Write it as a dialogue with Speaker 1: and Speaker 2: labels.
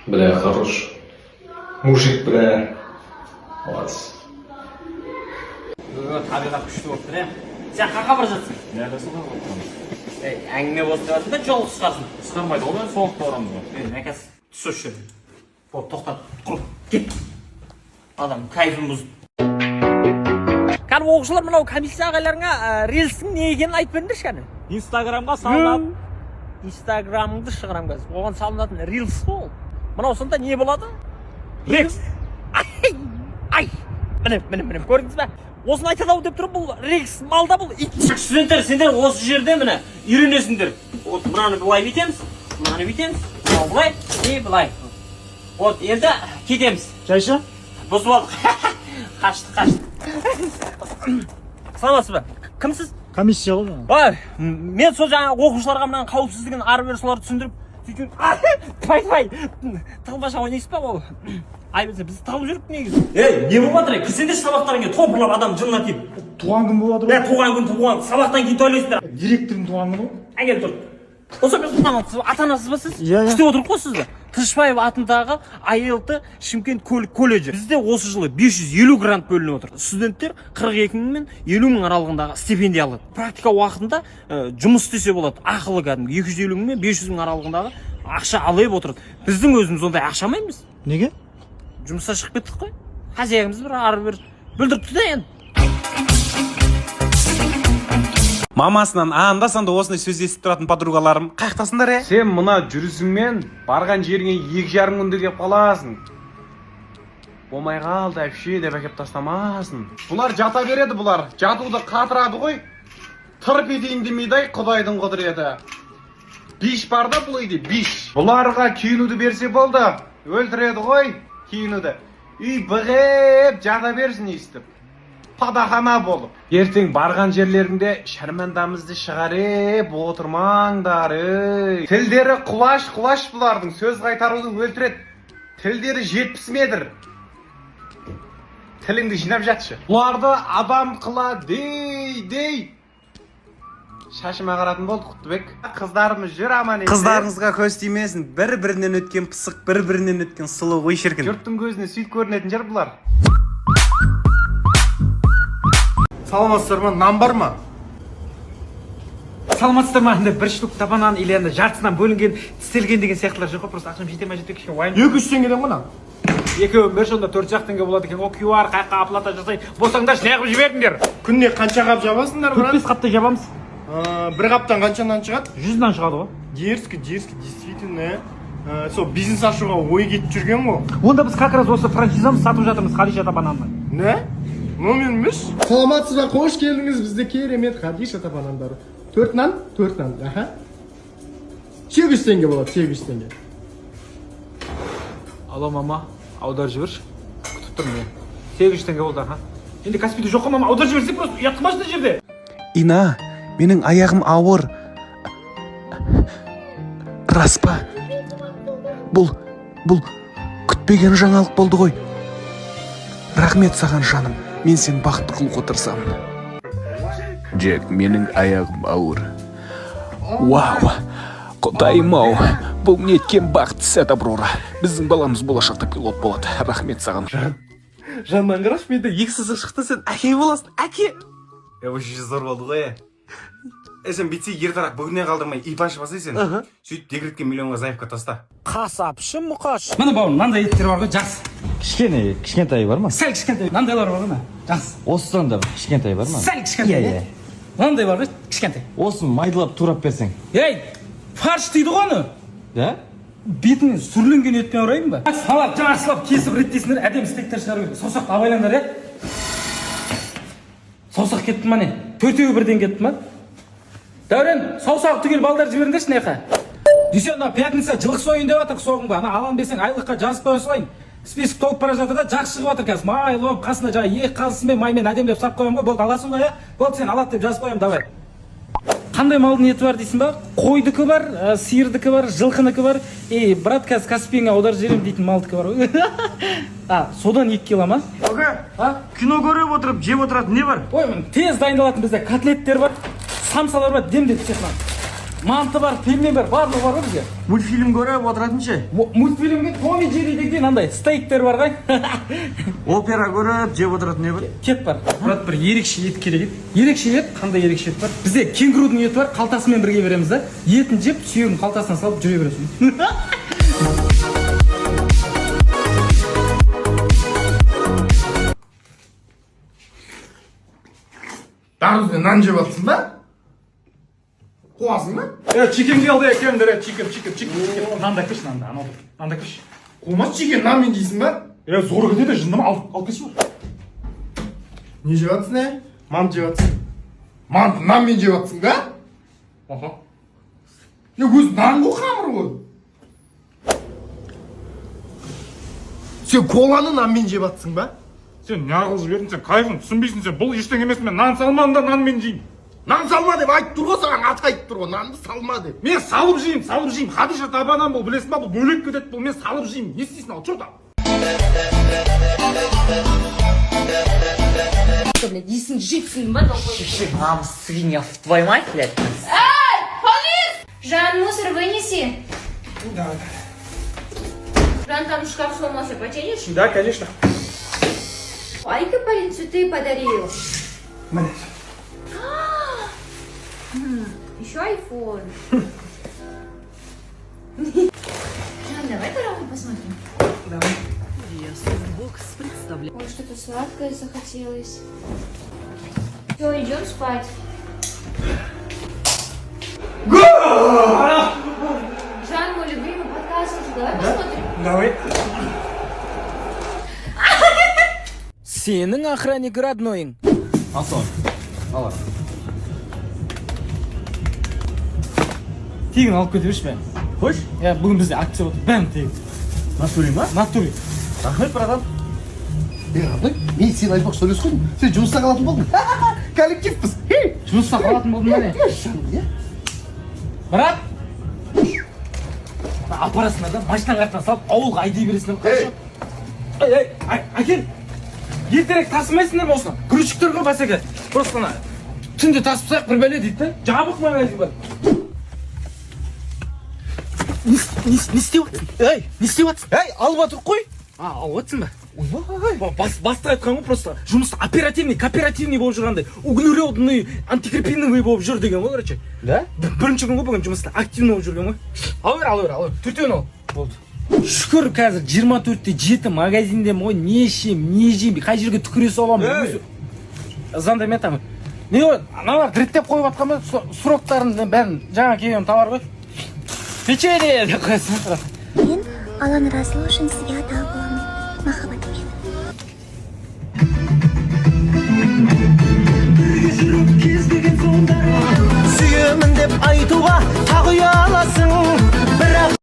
Speaker 1: Бля, хорош. Мужик, бля. Молодец.
Speaker 2: Табиғат күшті болып тұр, иә. Сен қаққа бара жатсың? Ей, әңгіме болсын деп жатырмын да, жол қысқарсын.
Speaker 3: Қысқармайды ғой, мен соңғы барамыз ғой.
Speaker 2: Ей, мәкес, түс осы жерден. Болды, тоқтат, құр, кет. Адам кайфын бұзып. Кәдімгі оқушылар, мынау комиссия ағайларыңа рилстің не екенін айтып беріңдерші, кәні.
Speaker 3: Инстаграмға салынады.
Speaker 2: Инстаграмыңды шығарамын қазір. Оған салынатын рилс қой ол. Мынау сонда не болады?
Speaker 3: Рекс.
Speaker 2: Ай, ай. Міне, міне, міне, көрдіңіз бе? Осыны айтады ау деп тұрмын, бұл рекс малда, бұл ит. Студенттер, сендер осы жерде, міне, үйренесіңдер. Вот мынаны былай бүйтеміз, мынаны бүйтеміз, мынау былай, и былай. Вот, енді кетеміз.
Speaker 4: Жайша.
Speaker 2: Бұзып алдық. Қаштық, қаштық. Саламатсыз ба? Кімсіз?
Speaker 4: Комиссия ғой жаңағы.
Speaker 2: Ой, мен сол жаңағы оқушыларға мынаның қауіпсіздігін ары бері соларды түсіндіріп, сөйтіп, тфай, тфай, тығылмаша ойнайсыз ба ол? Ай, білсе, біз тығылып жүрдік негізі. Ей, не болып жатыр, ей? Кірсеңдерші сабақтарыңа, топырлап адам жынына тиіп.
Speaker 4: Туған күн болып жатыр.
Speaker 2: Е, туған күн, туған, сабақтан кейін тойлайсыңдар.
Speaker 4: Ғой, директордың туған күні ғой.
Speaker 2: Әкел тұр. Осы мен, ата анасыз ба сіз?
Speaker 4: Иә, иә.
Speaker 2: Күтіп отырмық қой сізді. Тынышбаев атындағы АЛТ Шымкент көлік колледжі. Бізде осы жылы 550 грант бөлініп отыр. Студенттер 42 мың мен 50 мың аралығындағы стипендия алады. Практика уақытында жұмыс істесе болады. Ақылы, кәдімгі 250 мың мен 500 мың аралығындағы ақша алып отырады. Біздің өзіміз ондай ақша алмаймыз.
Speaker 4: Неге?
Speaker 2: Жұмыстан шығып кеттік қой. Хозяинымыз бір ары бері бүлдіріпті де енді.
Speaker 5: Мамасынан анда санда осындай сөз естіп тұратын подругаларым, қаяқтасыңдар, е?
Speaker 6: Сен мына жүрісіңмен барған жеріңе 2,5 күнде келіп қаласың. Болмай қалды, әпше деп әкеп тастамасын. Бұлар жата береді, бұлар. Жатуды қатырады ғой. Тырп етейін демейді, ай, құдайдың құдіреті. Биш бар да бұл үйде, биш. Бұларға киінуді берсе болды. Өлтіреді ғой киінуді. Үй бығып жата берсін өйстіп. Падахана болып. Ертең барған жерлеріңде шармандамызды шығарып отырмаңдар, ей. Тілдері құлаш құлаш бұлардың, сөз қайтаруды өлтіреді. Тілдері 70 метр. Тіліңді жинап жатшы. Бұларды адам қыла дей дей. Шашыма қаратын болды, Құттыбек. Қыздарымыз жүр аман есен.
Speaker 5: Қыздарыңызға көз тимесін, бір бірінен өткен пысық, бір бірінен өткен сұлу ғой, шіркін.
Speaker 6: Жұрттың көзіне сөйтіп көрінетін жер бұлар.
Speaker 7: Саламатсыздар ма? Нан бар ма?
Speaker 8: Саламатсыздар ма? Андай бір штук табанан или андай жартысынан бөлінген, тістелген деген сияқтылар жоқ қой. Просто ақшам жете ма, жетпей, кішкене уайым.
Speaker 7: 200 теңгеден ғой нан.
Speaker 8: Екеуін берші онда, төрт ақ теңге болады екен ғой. QR қаяққа оплата жасай болсаңдаршы, неғып жібердіңдер?
Speaker 7: Күніне қанша қап жабасыңдар,
Speaker 8: Төрт
Speaker 7: брат?
Speaker 8: бес қаптай жабамыз.
Speaker 7: Бір қаптан қанша нан шығады?
Speaker 8: 100 нан шығады ғой.
Speaker 7: Дерзко, дерзко, действительно, ә. Сол бизнес ашуға ой кетіп жүрген ғой.
Speaker 8: Онда біз как раз осы франшизамыз сатып жатырмыз, Хадиша табананды.
Speaker 7: Не? Номер үш. Саламатсыз ба? Қош келдіңіз. Бізде керемет Хадиша табанандары. Төрт нан, төрт нан. Аха. 800 теңге болады, 800 теңге.
Speaker 8: Алло, мама, аударып жіберші, күтіп тұрмын мен. 800 теңге болды, аха. Енді Каспийде жоқ қой, мама, аударып жіберсек, просто ұят қылмашы мына жерде.
Speaker 5: Ина, менің аяғым ауыр. Рас па? Бұл күтпеген жаңалық болды ғой. Рахмет саған, жаным. Мен сені бақытты қылуға тырысамын. Джек, менің аяғым ауыр. Вау! Құдайым ау, бұл неткен бақытты сәт, Аброра. Біздің баламыз болашақта пилот болады. Рахмет саған.
Speaker 7: Жаннан қарашы, менде
Speaker 5: Екі сызық шықты, сен әке боласың, әке. Е, вообще зор болды ғой, е. Е, сен бүйтсе, ертерек бүгіннен қалдырмай ИП ашып алсай сен. Сөйтіп декретке миллионға заявка таста.
Speaker 2: Қасапшы Мұқаш.
Speaker 9: Міне, бауырым, мынандай еттер бар ғой, жақсы.
Speaker 10: Кішкене, кішкентай бар ма?
Speaker 9: Сәл кішкентай. Мынандайлар бар ғой, міне, жақсы.
Speaker 10: Осыдан да бір кішкентай бар ма?
Speaker 9: Сәл кішкентай.
Speaker 10: Иә, иә.
Speaker 9: Мынандай бар ғой, кішкентай.
Speaker 10: Осыны майдалап турап берсең.
Speaker 9: Ей, фарш дейді ғой оны.
Speaker 10: Да.
Speaker 9: Бетіңе сүрленген етпен ұрайын ба? Салат жақсылап кесіп реттейсіңдер, әдемі стейктер шығару керек. Саусақты абайлаңдар, иә. Саусақ кетті ма, не? Төртеуі бірден кетті ма? Дәурен, саусағы түгел балдар жіберіңдерші мына жаққа. Дүйсен, мына пятница жылқы сойын деп жатыр соғымға. Ана алам десең, айлыққа жазып қоя салайын. Список толып бара жатыр да, жақсы шығып жатыр қазір. Майлы болып, қасына жаңағы екі қазысымен маймен әдемілеп сап қоямын ғой. Болды, аласың ғой, иә? Болды, сен алады деп жазып қоямын, давай. Қандай малдың еті бар дейсің ба? Қойдікі бар, сиырдікі бар, жылқынікі бар. Ей, брат, қазір Каспиіңе аударып жіберемін дейтін малдікі бар ғой. А, содан 2 кило ма?
Speaker 4: Оке.
Speaker 9: А?
Speaker 4: Кино көріп отырып, жеп отыратын не бар?
Speaker 9: Ой, міне, тез дайындалатын бізде котлеттер бар, самсалар бар, демде честно. Манты бар, пельмен бар, барлығы бар ғой бізде.
Speaker 10: Мультфильм көріп отыратын ше.
Speaker 9: Мультфильмге Том и Джерри деген андай стейктер бар ғой.
Speaker 10: Опера көріп жеп отыратын не бар?
Speaker 9: Кет бар. Брат, бір ерекше ет керек еді. Ерекше ет, қандай ерекше ет бар? Бізде кенгурудың еті бар, қалтасымен бірге береміз да. Етін жеп, сүйегін қалтасына салып жүре бересің.
Speaker 7: Дарбызбен нан жеп жатсың ба? Қуасың ба?
Speaker 8: Е, чикен келді, келіңдер, е, чикен, чикен, чикен, чикен. Нан да әкелші, нан да, анау тұр. Нан да әкелші.
Speaker 7: Қумас, чикен нанмен жейсің ба?
Speaker 8: Е, зор кетеді, жынды ма? Алып, алып келші.
Speaker 7: Не жеп жатсың, е? Манты жеп жатсың. Манты нанмен жеп жатсың ба?
Speaker 8: Аха.
Speaker 7: Е, өзі нан ғой, қамыр ғой. Сен коланы нанмен жеп жатсың ба?
Speaker 8: Сен неғыл жібердің, сен кайфын түсінбейсің, сен бұл ештеңе емес, мен нан салмадым да нанмен жеймін.
Speaker 7: Нан салма деп айтып тұр ғой саған, аты айтып тұр ғой, нанды салма деп.
Speaker 8: Мен салып жеймін, салып жеймін. Хадиша табанан бұл, білесің ба, бұл бөлек кетеді, бұл мен салып жеймін. Не істейсің ал, че там?
Speaker 11: Блядь, есің жетсін ба?
Speaker 2: Мам, свинья в твою мать, блядь.
Speaker 11: Жан, мусор вынеси. Давай. Жан, там шкаф сломался, починишь?
Speaker 8: Да, конечно.
Speaker 11: Айка парень цветы подарил. Еще айфон. Жан, давай дорогу посмотрим. Давай. Ой, что-то сладкое захотелось. Все, идем спать. Жан, мой любимый подкаст, слушай, давай посмотрим.
Speaker 8: Давай.
Speaker 9: Сенің охранник роднойың.
Speaker 10: Ассалам. Алла.
Speaker 9: Тегін алып кете берші бәрін.
Speaker 10: Қойшы.
Speaker 9: Иә, бүгін бізде акция болды. Бәрін тегін.
Speaker 10: Натуре ма?
Speaker 9: Натуре.
Speaker 10: Рахмет, братан.
Speaker 7: Е, родной, мен сені айтпақшы сөйлесіп қойдым. Сен жұмыста қалатын болдың. Коллективпіз. Хей.
Speaker 9: Жұмыста қалатын болдым ба не?
Speaker 7: Жаным, иә?
Speaker 9: Брат! Апарасыңдар да, машинаның артына салып, ауылға айдай бересіңдер. Хорошо? Ей, ей, әкел. Ертерек тасымайсыңдар ма осыны? Грузчиктер ғой, басеке. Просто ана түнде тасып тастайық бір бәле дейді да. Жабық магазин бар. Не істеп жатсың? Ей, не істеп жатсың?
Speaker 2: Ей, алып жатыр қой.
Speaker 9: А, алып жатсың ба? Ойбай. Бастық айтқан ғой, просто жұмыс оперативный, кооперативный болып жүргендей, углеродный, антикрепиновый болып жүр деген ғой, короче.
Speaker 2: Да?
Speaker 9: Бірінші күн ғой бүгін жұмыста активный болып жүрген ғой. Ала бер, ала бер, ала бер. Төртеуін ал. Болды. Шүкір, қазір 24-те 7 магазиндемін ғой, не ішемін, не жеймін, қай жерге түкіре саламын. Звондаймын там. Не ғой, аналар реттеп қойып жатқан ба, сроктарын бәрін жаңа келген товар ғой. Печенье деп қоясың.
Speaker 12: Мен Алланың разылығы үшін сізге адал боламын. Махаббат.